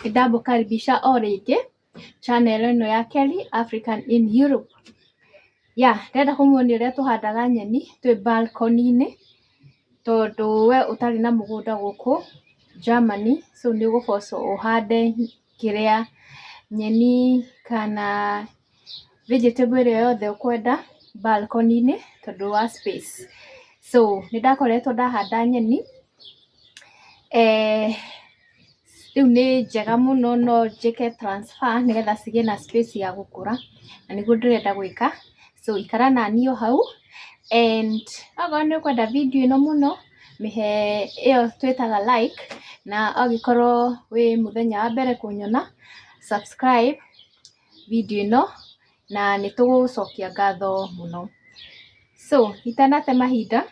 Nĩndamũkaribisha o rĩngĩ channel ĩno ya Kelly African in Europe. Yeah, ndĩrenda kũmuonia ũrĩa tũhandaga nyeni twĩ balcony-inĩ, tondũ we ũtarĩ na mũgũnda gũkũ Germany, so nĩ ũgũbocwo ũhande kĩrĩa nyeni kana vegetable ĩrĩa yothe ũkwenda balcony-inĩ tondũ wa space. So nĩ ndakoretwo ndahanda nyeni, rĩu nĩ njega mũno, no njĩke transfer nĩgetha cigĩe na space ya gũkũra, na nĩguo ndĩrenda gwĩka. So ikara naniĩ o hau, and okorwo nĩ ũkwenda video ĩno mũno, mĩhe ĩyo twĩtaga like, na angĩkorwo wĩ mũthenya wa mbere kũnyona, subscribe video ĩno, na nĩ tũgũcokia ngatho mũno. So itanate mahinda,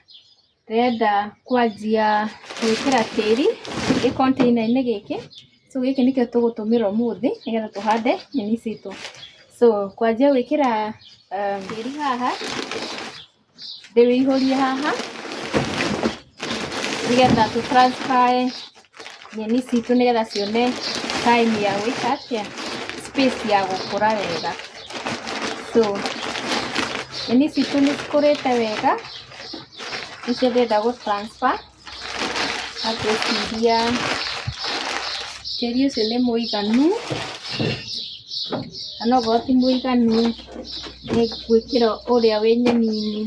ndĩrenda kwanjia gwĩkĩra tĩri gĩ container -inĩ gĩkĩ. So gĩkĩ nĩkĩo tũgũtũmĩra ũmũthĩ nĩgetha tũhande nyeni citũ. So kwanjia gwĩkĩra tĩri haha, ndĩwĩihũrie haha nĩgetha tũ transfer nyeni citũ nĩgetha cione time ya gwĩka atĩa, space ya gũkũra wega. So nyeni citũ nĩ cikũrĩte wega, nĩcio ndĩrenda gũ transfer, na ngwĩciria tĩri ũcio nĩ mũiganu, na okorwo ti mũiganu nĩ ngwĩkĩra ũrĩa wĩ nyeni-inĩ.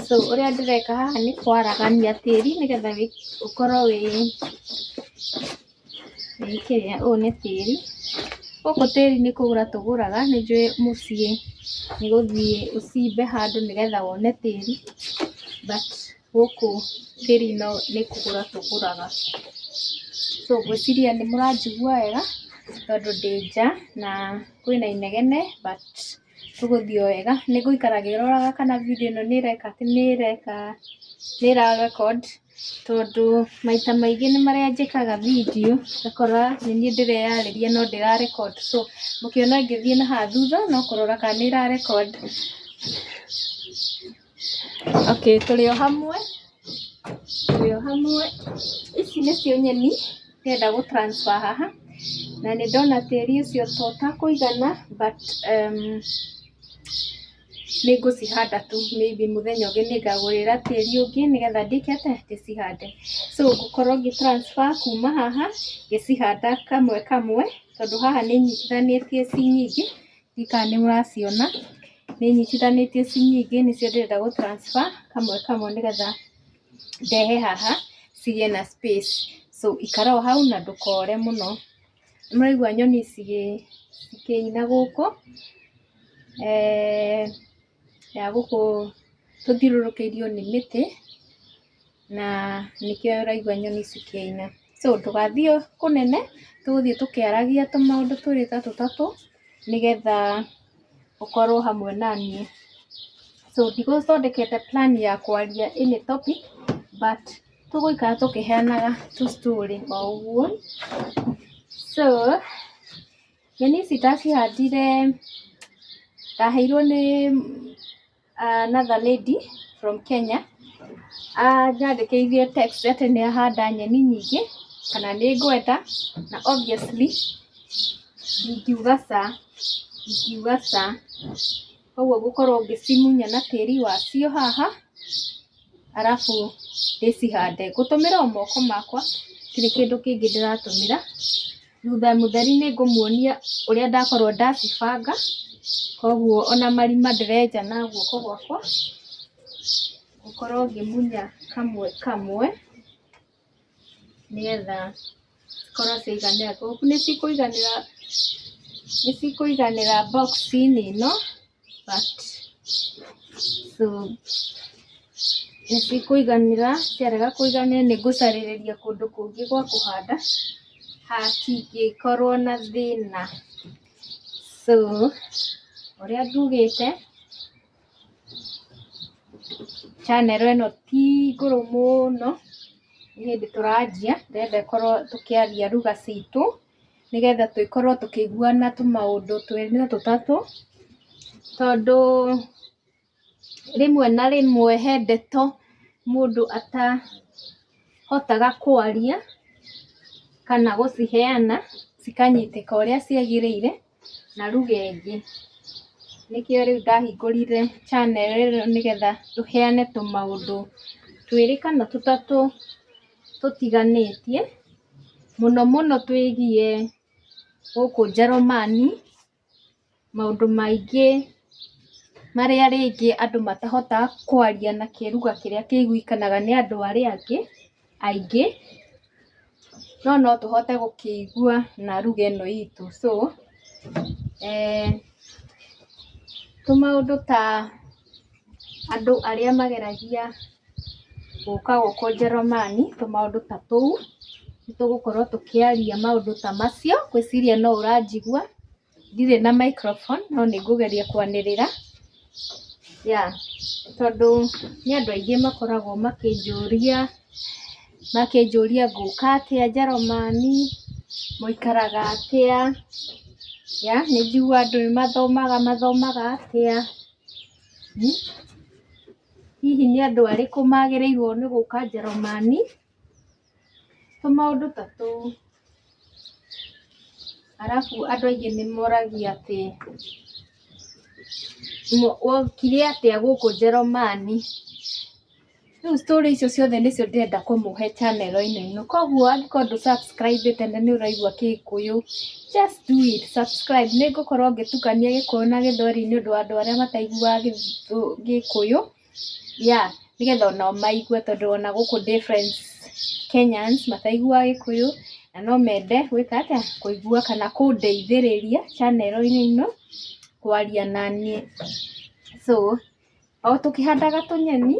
So ũrĩa ndĩreka haha nĩ kwaragania tĩri nĩgetha ũkorwo wĩ kĩrĩa, ũyũ nĩ tĩri. Gũkũ tĩri nĩ kũgũra tũgũraga, nĩ njũĩ mũciĩ nĩ gũthiĩ ũcimbe handũ nĩgetha wone tĩri, but gũkũ tĩri nĩ kũgũra tũgũraga. So ngwĩciria nĩ mũranjigua wega tondũ ndĩ nja na kwĩna inegene, but tũgũthiĩ o wega. Nĩ ngũikara ngĩroraga kana video ĩno nĩ ĩreka atĩ, nĩ ĩreka, nĩ ĩra record, tondũ maita maingĩ nĩ marĩa njĩkaga video ngakora nĩ niĩ ndĩreyarĩria no ndĩra record. So mũkĩona ngĩthiĩ na haha thutha no kũrora kana nĩ ĩra record. Okay, tũrĩ o hamwe, tũrĩ o hamwe. Ici nĩcio nyeni ndĩrenda gũ transfer haha, na nĩ ndona tĩri ũcio to ũtakũigana, but nĩ ngũcihanda tu, maybe mũthenya ũngĩ nĩ ngagũrĩra tĩri ũngĩ nĩgetha ndĩke atĩa, ndĩcihande. So ngũkorwo ngĩ transfer kuma haha ngĩcihanda kamwe kamwe, tondũ haha nĩ nyitithanĩtie ci nyingĩ, ndiũĩ kana nĩ mũraciona, nĩ nyitithanĩtie ci nyingĩ, nĩcio ndĩrenda gũ transfer kamwe kamwe nĩgetha ndehe haha cigĩe na space. So ikara o hau na ndũkore mũno. Nĩ mũraigua nyoni cikĩina gũkũ, ya gũkũ tũthiũrũrũkĩirio nĩ mĩtĩ, na nĩkĩo ũraigua nyoni cikĩina. So ndũgathiĩ kũnene, tũgũthiĩ tũkĩaragia tũmaũndũ twĩrĩ ta tũtatũ nĩgetha ũkorwo hamwe naniĩ. So ndigũthondekete plan ya kwaria any topic, but tũgũikara tũkĩheanaga tũ story o ũguo. So nyeni ici ndacihandire, ndaheirwo nĩ another lady from Kenya, anyandĩkĩire text atĩ nĩ ahanda nyeni nyingĩ kana nĩ ngwenda, na obviously ndingiuga ca, ndingiuga ca. Koguo ngũkorwo ngĩcimunya na tĩri wacio haha, arabu ndĩcihande. Ngũtũmĩra o moko makwa, gũtirĩ kĩndũ kĩngĩ ndĩratũmĩra. Thutha mũtheri nĩ ngũmuonia ũrĩa ndakorwo ndacibanga, koguo ona marima ndĩrenja na guoko gwakwa, ngũkorwo ngĩmunya kamwe kamwe, nĩgetha cikorwo ciaiganĩra. Nĩ cikũiganĩra, nĩ cikũiganĩra box -inĩ ĩno, but so nĩ cikũiganĩra, ciarega kũiganĩra nĩ ngũcarĩrĩria kũndũ kũngĩ gwa kũhanda hatingĩkorwo na thĩna. So ũrĩa ngugĩte, channel ĩno ti ngũrũ mũno, nĩ hĩndĩ tũranjia, ndĩrenda ĩkorwo tũkĩaria lugha citũ, nĩgetha tũkorwo tũkĩiguana tũmaũndũ twĩrĩ na tũtatũ, tondũ rĩmwe na rĩmwe he ndeto mũndũ atahotaga kwaria. kana gũciheana cikanyitĩka ũrĩa ciagĩrĩire na lugha ĩngĩ. Nĩkĩo rĩu ndahingũrire channel ĩno nĩgetha tũheane tũmaũndũ twĩrĩ kana tũtatũ tũtiganĩtie, mũno mũno twĩgie gũkũ Njerumani, maũndũ maingĩ marĩa rĩngĩ andũ matahotaga kwaria na kĩruga kĩrĩa kĩiguĩkanaga nĩ andũ arĩa angĩ aingĩ, no no tũhote gũkĩigua na lugha ĩno itũ. So tũmaũndũ ta andũ arĩa mageragia gũka gũkũ Njerumani, tũmaũndũ ta tũu, nĩ tũgũkorwo tũkĩaria maũndũ ta macio, ngwĩciria no ũranjigua, ndirĩ na microphone no nĩ ngũgeria kwanĩrĩra, yeah, tondũ nĩ andũ aingĩ makoragwo makĩnjũria, makĩnjũria ngũka atĩa Njerumani, mũikaraga atĩa, yeah, nĩ njiguaga andũ nĩ mathomaga, mathomaga atĩa, Hihi nĩ andũ arĩkũ magĩrĩirwo nĩ gũka Njerumani, tũmaũndũ ta tũu. Arabu andũ aingĩ nĩ moragia atĩ wokire atĩa gũkũ Njerumani. Rĩu story icio ciothe nĩcio ndĩrenda kũmũhe channel-inĩ ĩno. Koguo angĩkorwo ndũ subscribe ĩte na nĩ ũraigua Gĩkũyũ, just do it, subscribe. Nĩ ngũkorwo ngĩtukania Gĩkũyũ na Gĩthweri nĩ ũndũ wa andũ arĩa mataiguaga Gĩkũyũ, yeah, nĩgetha onao maigue tondũ ona gũkũ ndĩ friends Kenyans mataiguaga Gĩkũyũ na no mende gwĩka atĩa, kũigua kana kũndeithĩrĩria channel-inĩ ĩno kwaria naniĩ. So o tũkĩhandaga tũnyeni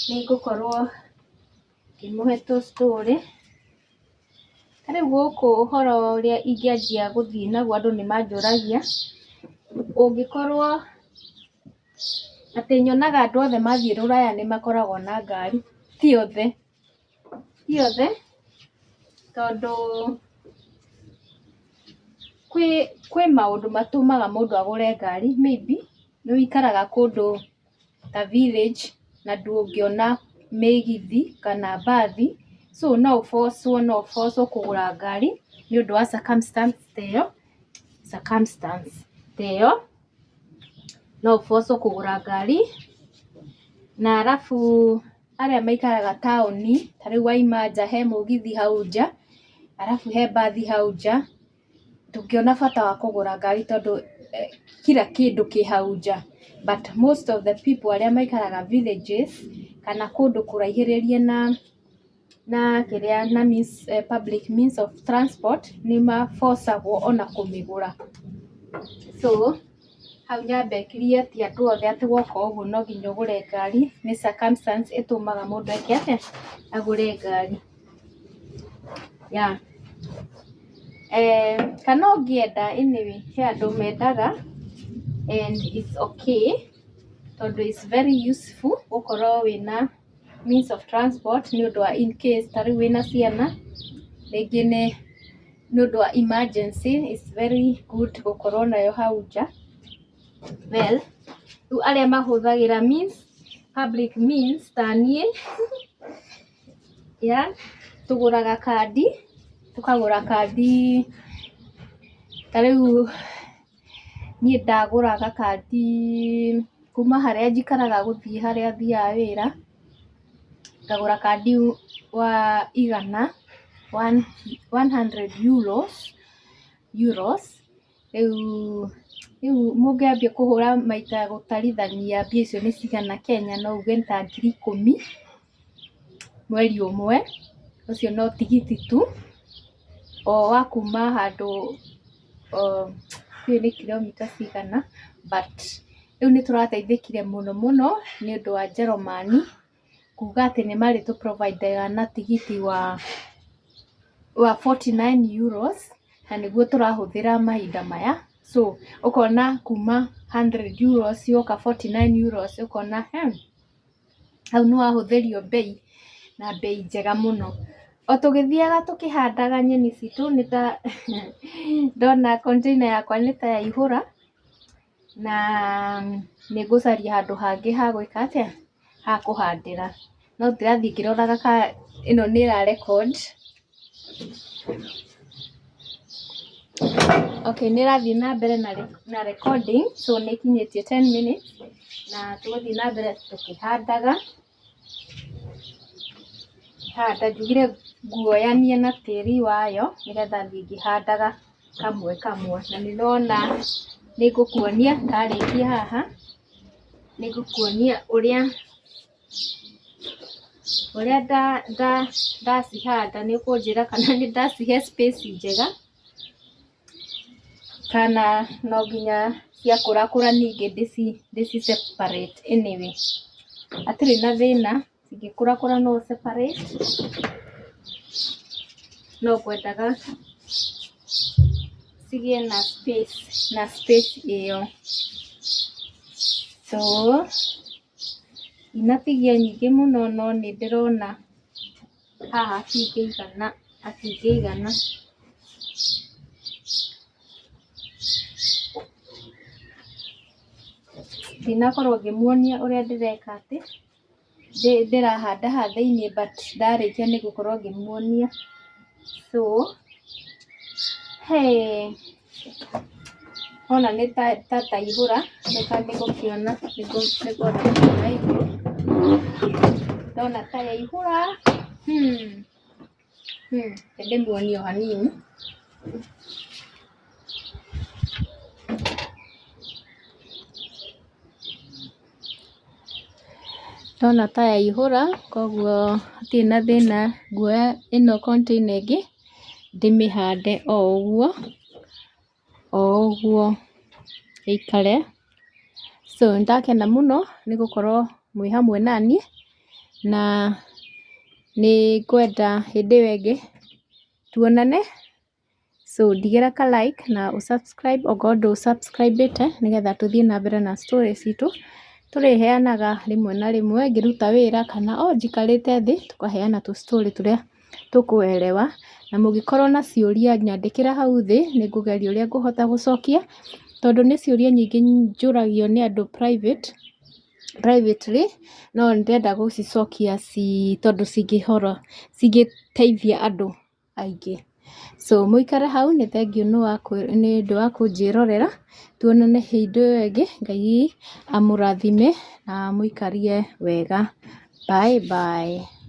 nĩ ngũkorwo ngĩmũhe tũ story. Ta rĩu gũkũ ũhoro ũrĩa ingĩanjia gũthiĩ naguo andũ nĩ manjũragia, ũngĩkorwo atĩ nyonaga andũ othe mathiĩ rũraya nĩ makoragwo na ngari, ti othe, ti othe tondũ kwĩ maũndũ matũmaga mũndũ agũre ngari, maybe nĩ ũikaraga kũndũ ta village na ndũngĩona mĩgithi kana mbathi, so no ũbocwo, no ũbocwo kũgũra ngari nĩ ũndũ wa circumstance ta ĩyo, circumstance ta ĩyo, no ũbocwo kũgũra ngari. Na arabu arĩa maikaraga taũni, ta rĩu waima nja he mũgithi hau nja, arabu he mbathi hau nja, ndũngĩona bata wa kũgũra ngari tondũ kila kĩndũ kĩ hau nja. But most of the people arĩa maikaraga villages kana kũndũ kũraihĩrĩrie na kĩrĩa na means, public means of transport nĩ mabocagwo ona kũmĩgũra. So hau nyambe clear ti andũ othe atĩ woka ũguo no nginya ũgũre ngari, nĩ circumstance ĩtũmaga mũndũ eke atĩa, agũre ngari. Yeah. Kana ũngĩenda anyway, he andũ mendaga and it's okay tondũ it's very useful gũkorwo wĩna means of transport nĩ ũndũ wa in case ta rĩu wĩna ciana rĩngĩ nĩ ũndũ wa emergency, it's very good gũkorwo nayo hau nja. Well, rĩu arĩa mahũthagĩra means, public means ta niĩ, yeah, tũgũraga kandi, tũkagũra kandi ta rĩu niĩ ndagũraga kandi kuma harĩa njikaraga gũthiĩ harĩa thiaga wĩra, ngagũra kandi wa igana, 100 euros, rĩu mũngĩambia kũhũra maita gũtarithania mbia icio nĩ cigana Kenya no uge nĩ ta 10,000 mweri ũmwe, ũcio no tigiti tu, o wa kuma handũ ndiũĩ nĩ kilomita cigana, but rĩu nĩ tũrateithĩkire mũno mũno nĩ ũndũ wa Njerumani kuga atĩ nĩ marĩtũ provide aga na tigiti wa 49 euros na nĩguo tũrahũthĩra mahinda maya. So ũkona kuma 100 euros yoka 49 euros, ũkona hau nĩ wahũthĩrio mbei na mbei njega mũno. O tũgĩthiaga tũkĩhandaga nyeni citũ nĩ ta ndona container yakwa nĩ ta yaihũra na nĩ ngũcaria handũ hangĩ ha gwĩka atĩa, ha kũhandĩra. No ndĩrathiĩ ngĩroraga kana ĩno nĩ ĩra record. Okay, nĩ ĩrathiĩ na mbere na recording, so nĩ ĩkinyĩtie 10 minutes na tũgũthiĩ na mbere tũkĩhandaga. Handa njugire nguoyanie na tĩri wayo nĩgetha thiĩ ngĩhandaga kamwe kamwe, na nĩ ndĩrona nĩ ngũkuonia ndarĩkia haha, nĩ ngũkuonia ũrĩa ndacihanda, nĩ ũkũnjĩra kana nĩ ndacihe space njega kana no nginya ciakũrakũra ningĩ ndĩci separate anyway. Hatirĩ na thĩna, cingĩkũrakũra no ũ separate, no ngwendaga cigĩe na space na space ĩyo. So ndinatigia nyingĩ mũno no nĩ ndĩrona haha hatingĩigana, hatingĩigana. Ndinakorwo ngĩmuonia ũrĩa ndĩreka atĩ, ndĩrahanda haha thĩiniĩ but ndarĩkia nĩ ngũkorwo ngĩmuonia. So hey, wona nĩ ta ndaihũra, reke nĩngũkĩona nĩngũona yaihũra, ndona ta yaihũra, reke ndĩmuonie o hanini. Ndona ta yaihũra koguo hatirĩ na thĩna, nguoya ĩno container ĩngĩ ndĩmĩhande o ũguo, o ũguo ĩikare. So nĩndakena mũno nĩ gũkorwo mwĩ hamwe naniĩ, na nĩ ngwenda hĩndĩ ĩyo ĩngĩ tuonane. So ndigĩra ka like na ũ subscribe okorwo ndũ subscribe ĩte, nĩgetha tũthiĩ na mbere na story citũ tũrĩheanaga rĩmwe na rĩmwe ngĩruta wĩra kana o njikarĩte thĩ tũkaheana tũ story tũrĩa tũkũelewa. Na mũngĩkorwo na ciũria nyandĩkĩra hau thĩ, nĩ ngũgeria ũrĩa ngũhota gũcokia, tondũ nĩ ciũria nyingĩ njũragio nĩ andũ privately, no ndĩrenda gũcicokia ci tondũ cingĩhoro cingĩteithia andũ aingĩ. So mũikare hau, nĩ thengiũ nĩ ũndũ wa kũnjĩrorera, tuonane hĩndĩ ĩyo ĩngĩ, Ngai amũrathime na amũikarie wega. Bye bye.